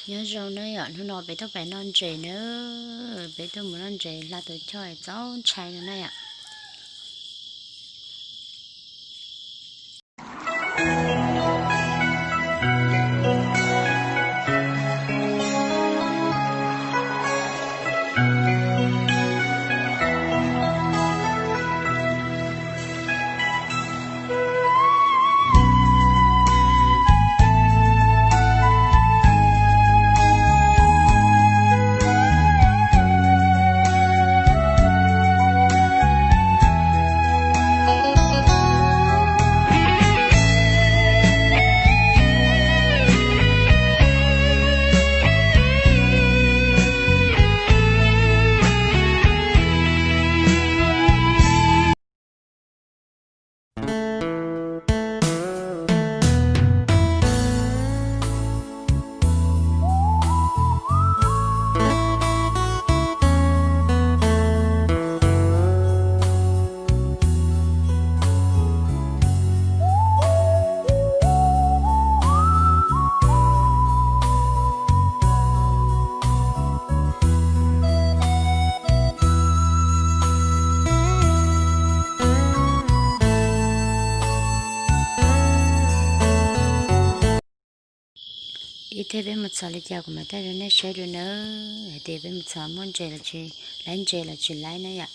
Nyob zoo na yom, hnub no peb tuaj pem noj ntses na, peb tuaj mus noj ntses hla tus choj txaus ntshai no na yom. Ib thiab peb mus txhom li cas kuv mam thaij rau nej saib dua nawb, hais tias peb mus txhom muaj ntses los tsis, laib ntses los tsis laib na yom.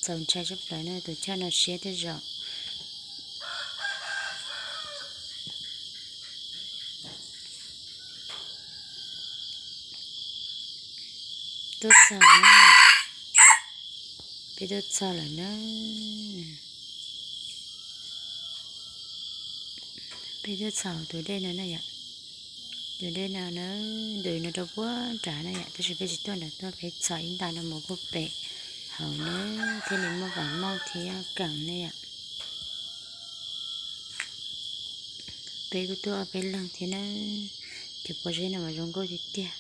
Txaus ntshai tshaj plaws na, tus choj no siab tej zaum. Tuaj txog na, peb tuaj txog lawm na. Peb tuaj txog tus dej no na yom. Tus dej no na, ntws no rau puag nrad na yom, tab sis peb tsis tuaj nrad tuaj, peb txhom ib nta no mus puag pem hauv na, thiaj li muaj vam mauj thiab keem na yom. Peb kuj tuaj ob peb leeg thiab na, cov pob zeb no mas zoo nkauj tiag tiag.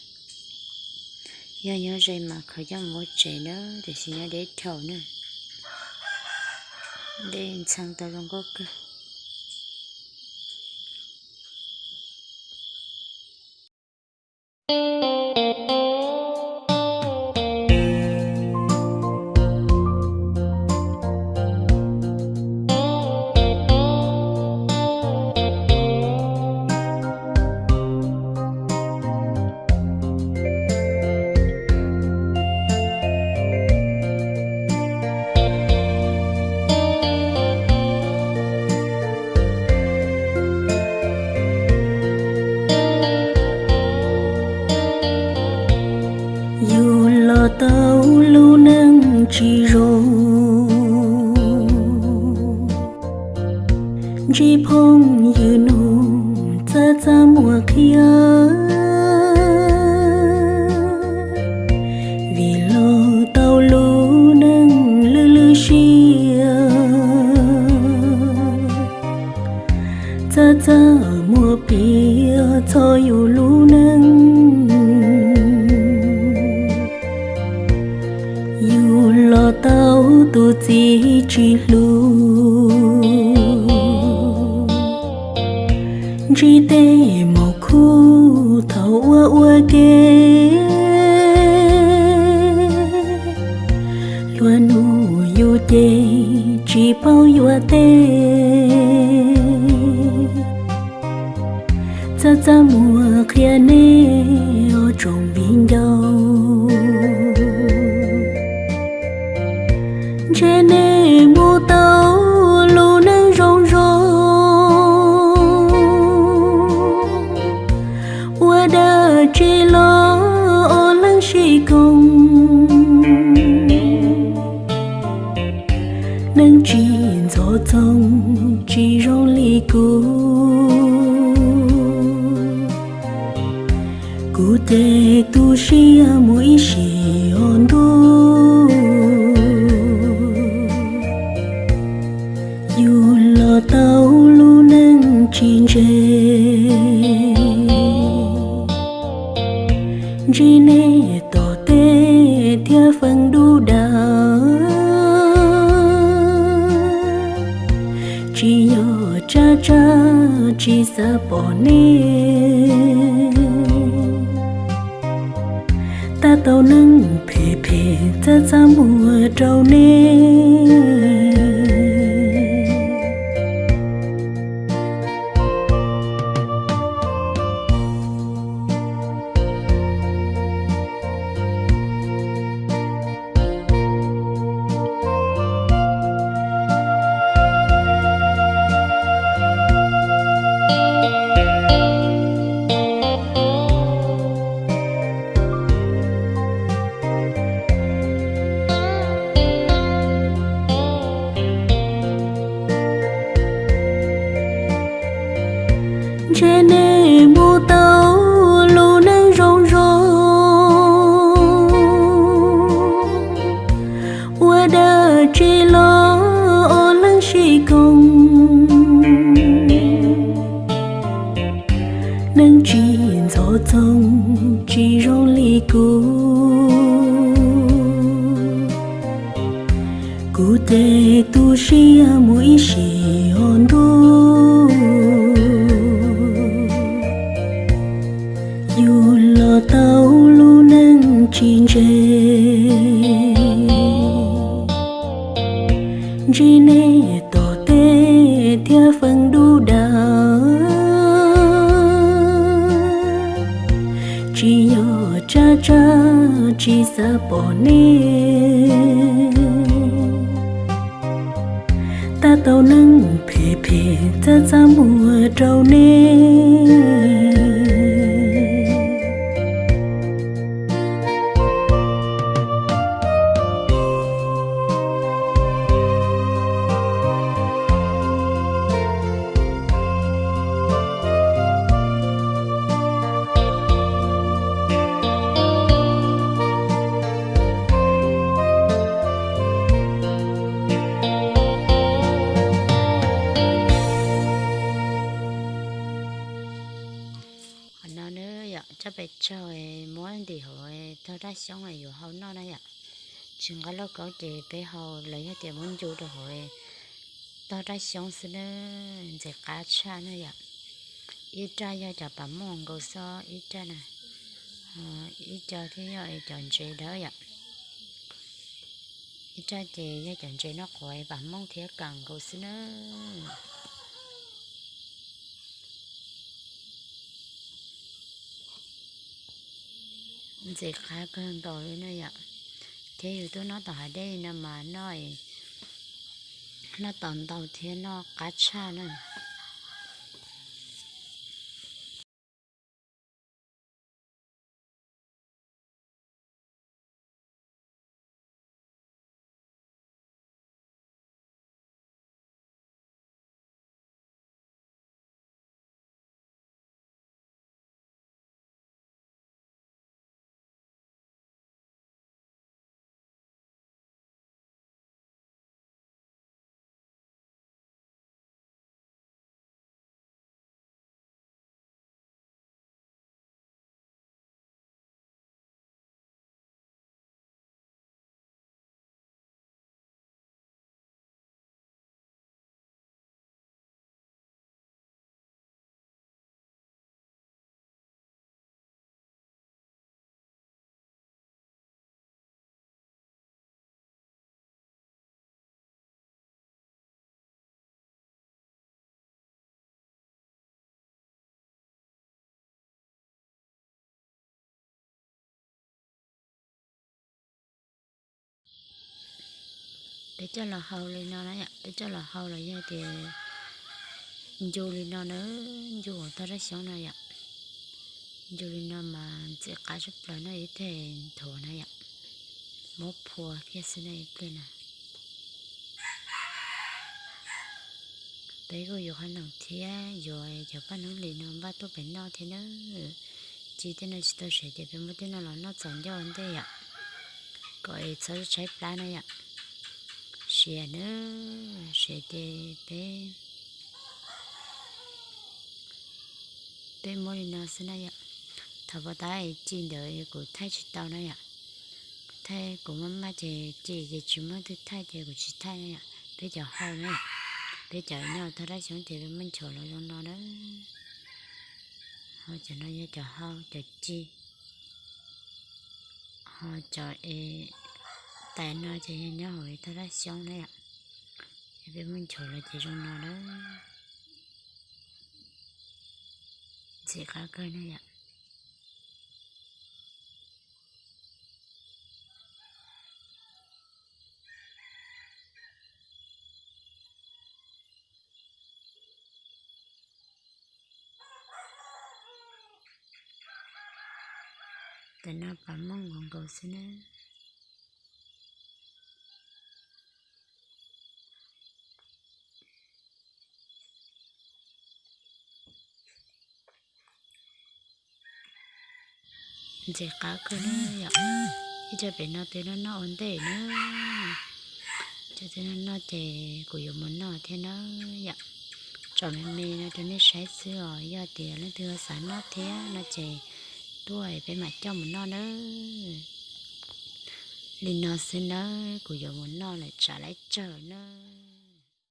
Yog nyob ze mas khaws coj mus ua tsev na, tiam sis nyob deb dhau na, dej ntxhee tau zoo nkauj kawg. Yus los tau lub neej tsis zoo, ntsib phooj ywg nug txaj txaj muag qhia, vim los tau lub neej lwj lwj siab. Txaj txaj muag piav txog yus lub neej, yus los tau tus txiv tsis hlub, ntsib tej maum khuj thaum ua ua ke, luag nug yus ces tsis paub yuav teb. Txaj txaj muag qhia nej os tsoom viv ncaus, ntshe nej mus tau lub neej zoo zoo, ua dab tsi los ob leeg sib koom, neeg tsis ntxov txoo tsis zoo li kuv. Kuv ces tu siab mus ib sim os ntuj, yus los tau lub neej tsis ntse, ntsib nej tom teb thiab feem dub dag, tsis yog tsab tsab tsis xav pom nej. Tab tau neeg phem phem txaj txaj muag rau neb. Ntshe nej mus tau lub neej zoo zoo, ua dab tsi los ob leeg sib koom. Neeg tsis ntxhov txoog tsis zoo li kuv. Kuv ces tu siab mus ib sim ho ntuj. Yus los tau lub neej tsis ntse, ntsib nej tom teb thiab feem dub dag. Tsis yog tsab tsab tsis xav pom nej, tab tau neeg phem phem txaj txaj muag rau neb. Qhov no na yom, tsab pes tsawg muab ntim hauv tog raj xyoob yuav hau noj na yom. Tsis nqa lauj kaub ces peb hau los yog tias muab ncu rau hauv tog raj xyoob xwb na, ntxim qab tshaj na yom. Ib raj yog cov pam mooj nkaus xwb ib raj na, ib co thiab yog cov ntses dawb yom. Ib raj ces yog cov ntses noj quav pam mooj thiab kam nkaus xwb na. Ntxim qab kawg nkaus li na yom. Thiab yus tuaj noj tom hav dej li no mas noj, noj tau ntau thiab noj qab tshaj na. Peb coj los hau li no na yom, peb coj los hau los yog tias ncu li no na, ncu hauv tog raj xyoob no yom. Ncu li no mas ntxim qab tshaj plaws no ib teg nthuav na yom, muab phua kiag xwb na ib pliag na. Peb kuj yuav qhov noom thiab yuav cov paj noob li no npaj tuaj pem noj thiab na. Ci tej no tsis tau siav ces peb muab tej no los noj txaus ncauj ua ntej yom, kom es txhob tshaib plab na yom. Siav na, siav ces peb, peb muab li no xwb na yom. Thaum pom tas ci ntawd kuv thaij tsis tau na yom. Thaij kuv maj maj ces ci ces tsis muaj leej twg thaij ces kuv tsis thaij na yom. Peb cov hau na yom, peb cov nyob tog raj xyoob ces peb muab nchuav los zoo no na. Ho cov no yog cov hau cov ci. Ho cov es tais no ces yog nyob hauv ib tog dab xyoob na yom. Es peb muab nchuav los ces zoo no na. Ntxim qab kawg na yom. Tais no pas mooj nkaus nkaus xwb na. Ntxim qab kawg na yom. Ib co pem no twb noj noj ua ntej na. Cov twb noj noj ces kuv yuav mus noj thiab na yom. Tsom me me no rau nej saib xwb os, yog tias leej twg xav noj thiab no ces tuaj peb mam coj mus noj na. Li no xwb nawb, kuv yuav mus noj lawm tsam lawv tsawg nawb.